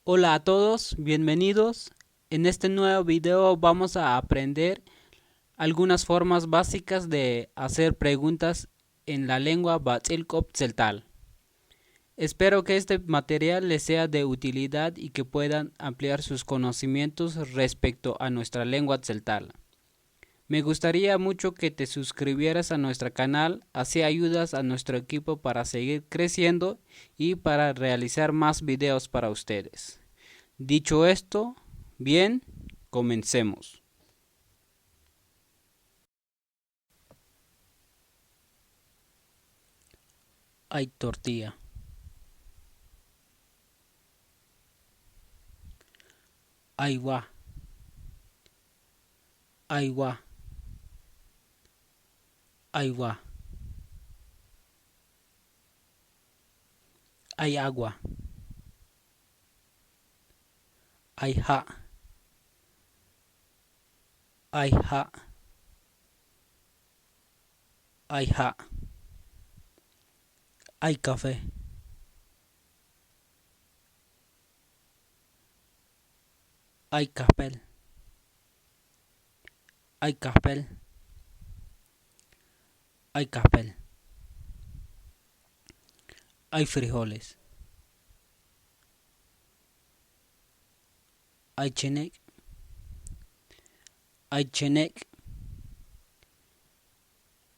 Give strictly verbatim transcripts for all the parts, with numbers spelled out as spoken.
Hola a todos, bienvenidos. En este nuevo video vamos a aprender algunas formas básicas de hacer preguntas en la lengua Bats'il K'op Tzeltal. Espero que este material les sea de utilidad y que puedan ampliar sus conocimientos respecto a nuestra lengua tzeltal. Me gustaría mucho que te suscribieras a nuestro canal, así ayudas a nuestro equipo para seguir creciendo y para realizar más videos para ustedes. Dicho esto, bien, comencemos. Ay tortilla. Ay wa. Ay wa. Ay wa. Ay agua. Ay ja'. Ay ja'. Ay ja'. Ay café. Ay kajpel. Ay kajpel. Ay kajpel. Ay frijoles. Ay chenek'. Ay chenek'.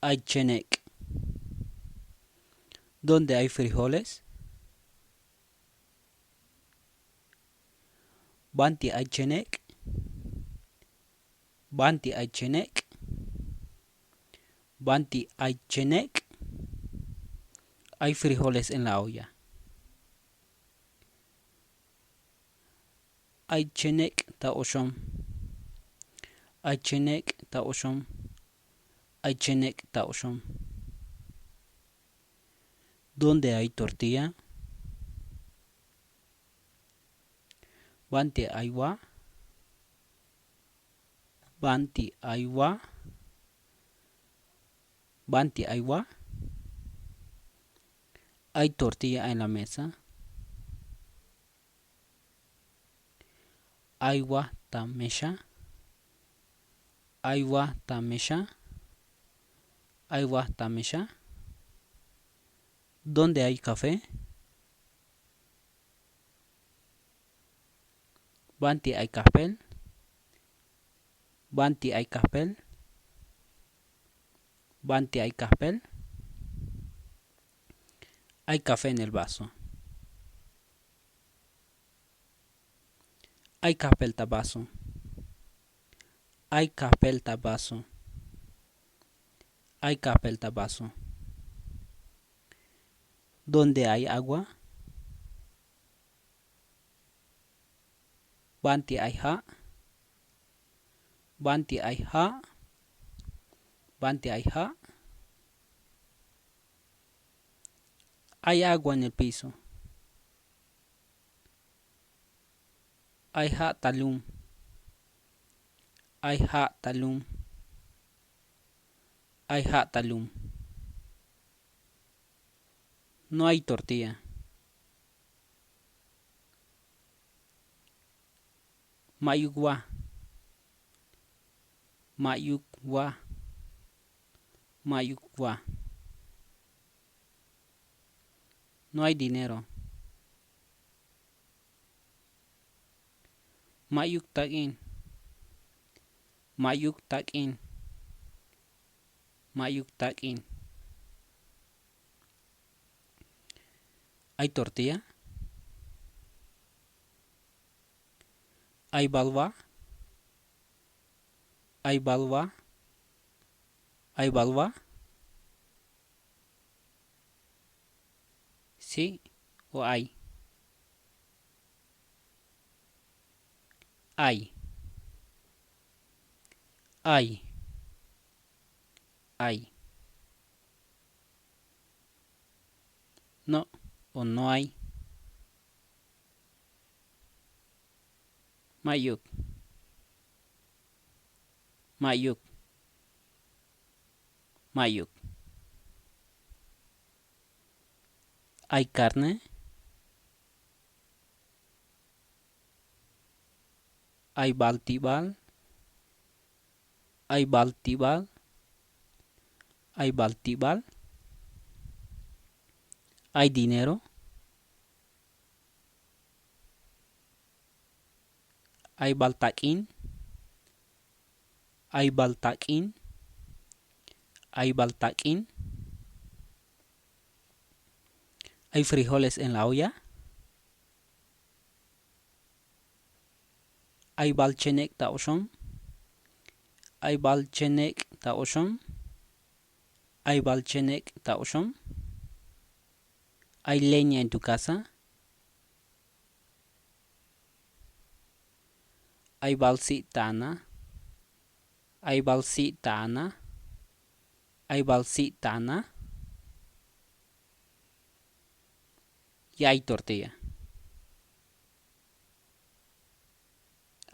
Ay chenek'. ¿Dónde hay frijoles? ¿Banti ay chenek'? ¿Banti ay chenek'? ¿Banti ay chenek'? Hay frijoles en la olla. Ay chenek' ta oxom. Ay chenek' ta oxom. Ay chenek' ta oxom. ¿Dónde hay tortilla? ¿Banti ay wa? ¿Banti ay wa? ¿Banti ay wa? ¿Hay tortilla en la mesa? ¿Ay wa ta mexa? ¿Ay wa ta mexa? ¿Ay wa ta mexa? ¿Dónde hay café? ¿Banti ay kajpel? ¿Banti ay kajpel? ¿Banti ay kajpel? Hay café en el vaso. Ay kajpel ta vaso. Ay kajpel ta vaso. Ay kajpel ta vaso. ¿Dónde hay agua? ¿Banti ay ja'? ¿Banti ay ja'? ¿Banti ay ja'? Hay agua en el piso. Ay ja' ta lum. Ay ja' ta lum. Ay ja' ta lum. No hay tortilla. Ma'yuk wa. Ma'yuk wa. Ma'yuk wa. No hay dinero. Ma'yuk tak'in. Ma'yuk tak'in. Ma'yuk tak'in. ¿Hay tortilla? ¿Ay balwa? ¿Ay balwa? ¿Ay balwa? ¿Sí o ay? Ay. Ay. Ay. No o no hay. Ma'yuk. Ma'yuk. Ma'yuk. ¿Hay carne? Ay baltibal. Ay baltibal. Ay baltibal. Ay dinero. Ay baltak'in. Ay baltak'in. Ay baltak'in. Ay frijoles en la olla. Ay bal chenek' ta oxom. Ay bal chenek' ta oxom. Ay bal chenek' ta oxom. Ay leña en tu casa. Ay bal si' ta ana. Ay bal si' ta ana. Ay bal si' ta ana. Ya ay tortilla.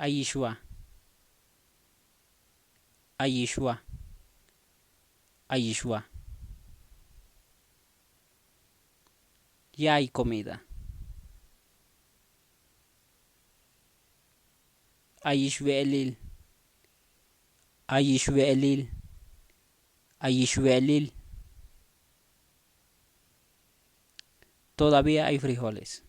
Ayix wa. Ayix wa. Ayix wa. Ya ay comida. Ayix we'elil. Ayix we'elil. Ayix we'elil. Todavía ay frijoles.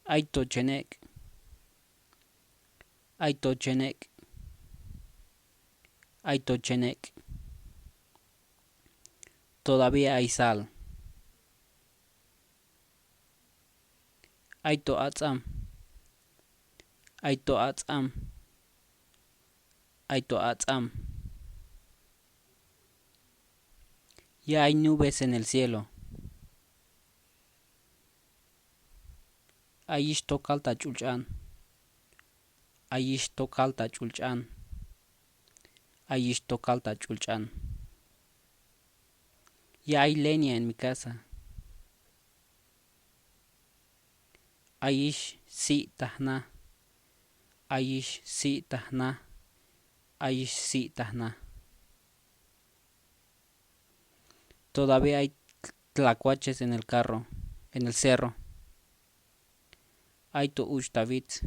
Ay to chenek'. Ay to chenek'. Ay to chenek'. Todavía ay sal. Ay to ats'am. Ay to ats'am. Ay to ats'am. Ya ay nubes en el cielo. Ayix tokal ta ch'ulch'an. Ayix tokal ta ch'ulch'an. Ayix tokal ta ch'ulch'an. Ya ay leña en mi casa. Ayix si' ta jna. Ayix si' ta jna. Ayix si' ta jna. Todavía ay tlacuaches en el carro, en el cerro. Ay to uch ta wits.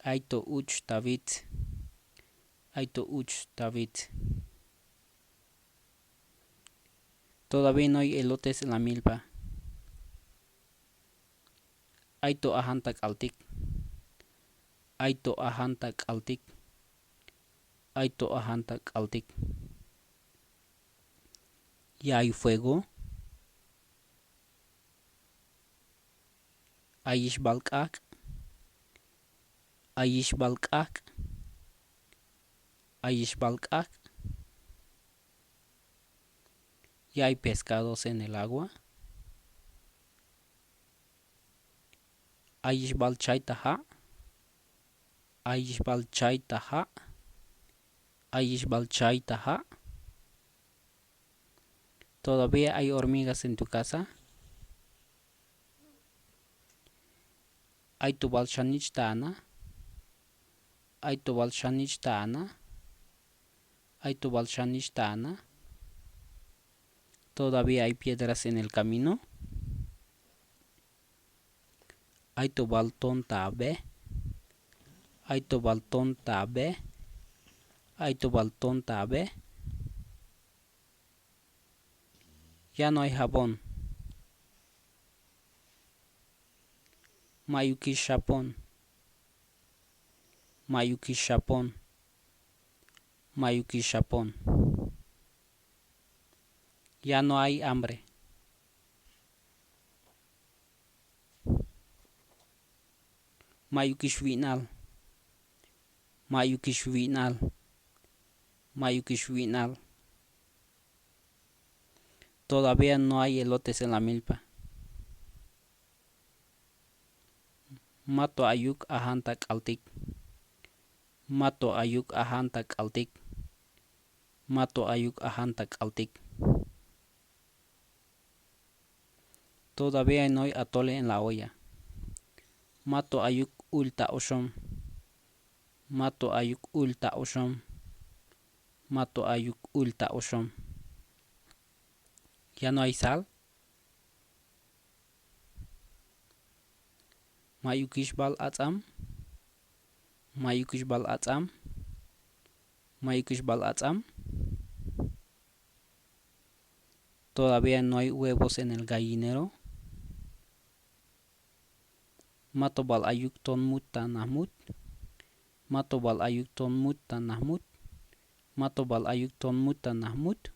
Ay to uch ta wits. Ay to uch ta wits. Todavía no hay elotes en la milpa. Ay to ajan ta k'altik. Ay to ajan ta k'altik. Ay to ajan ta k'altik. Ya ay fuego. Ayix bal k'ak'. Ayix bal k'ak'. Ayix bal k'ak'. Ya ay pescados en el agua. Ayix bal chay ta ja'. Ayix bal chay ta ja'. Ayix bal chay ta ja'. Todavía hay hormigas en tu casa. Ay to bal xanich ta ana. Ay to bal xanich ta ana. Ay to bal xanich ta ana. Todavía hay piedras en el camino. Ay to bal ton ta abe. Ay to bal ton ta abe. Ay to bal ton ta abe. Ya no hay jabón. Ma'yukix xapon. Ma'yukix xapon. Ma'yukix xapon. Ya no hay hambre. Ma'yukix wi'nal. Ma'yukix wi'nal. Ma'yukix wi'nal. Todavía no hay elotes en la milpa. Mato ayuk ajan ta k'altik. Mato ayuk ajan ta k'altik. Mato ayuk ajan ta k'altik. Todavía no hay atole en la olla. Mato ayuk ul ta oxom. Mato ayuk ul ta oxom. Mato ayuk ul ta oxom. Ya no hay sal. Ma'yukix bal ats'am. Ma'yukix bal ats'am. Ma'yukix bal ats'am. Todavía no hay huevos en el gallinero. Mato bal ayuk ton mut ta najmut. Mato bal ayuk ton mut ta najmut. Mato bal ayuk ton mut ta najmut.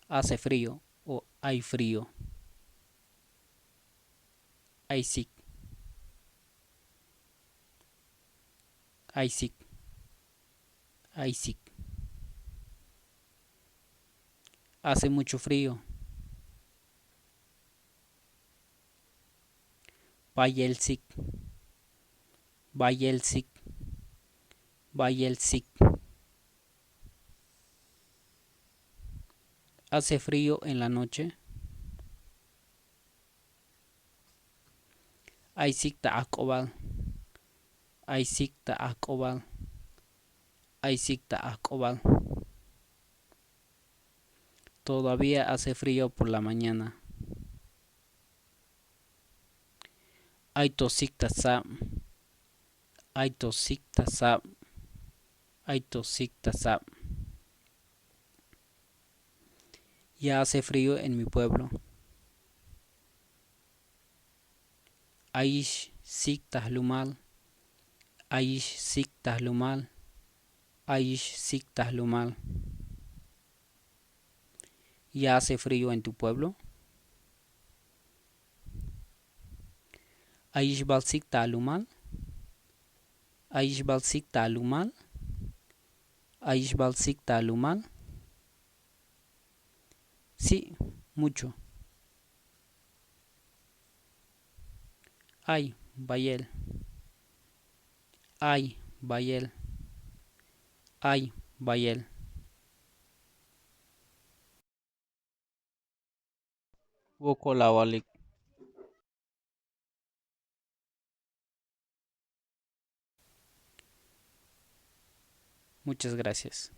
Hace frío o hay frío. Ay sik. Ay sik. Ay sik. Hace mucho frío. Bayel sik. Bayel sik. Bayel sik. Hace frío en la noche. Ay sik ta ajk'obal. Ay sik ta ajk'obal. Ay sik ta ajk'obal. Todavía hace frío por la mañana. Ay to sik ta sab. Ay to sik ta sab. Ay to sik ta sab. Ya hace frío en mi pueblo. Ayix sik ta jlumal. Ayix sik ta jlumal. Ayix sik ta jlumal. Ya hace frío en tu pueblo. Ayix bal sik ta alumal. Ayix bal sik ta alumal. Ayix bal sik ta alumal. Sí, mucho. Ay, bayel. Ay, bayel. Ay, bayel. Wokol awalik. Muchas gracias.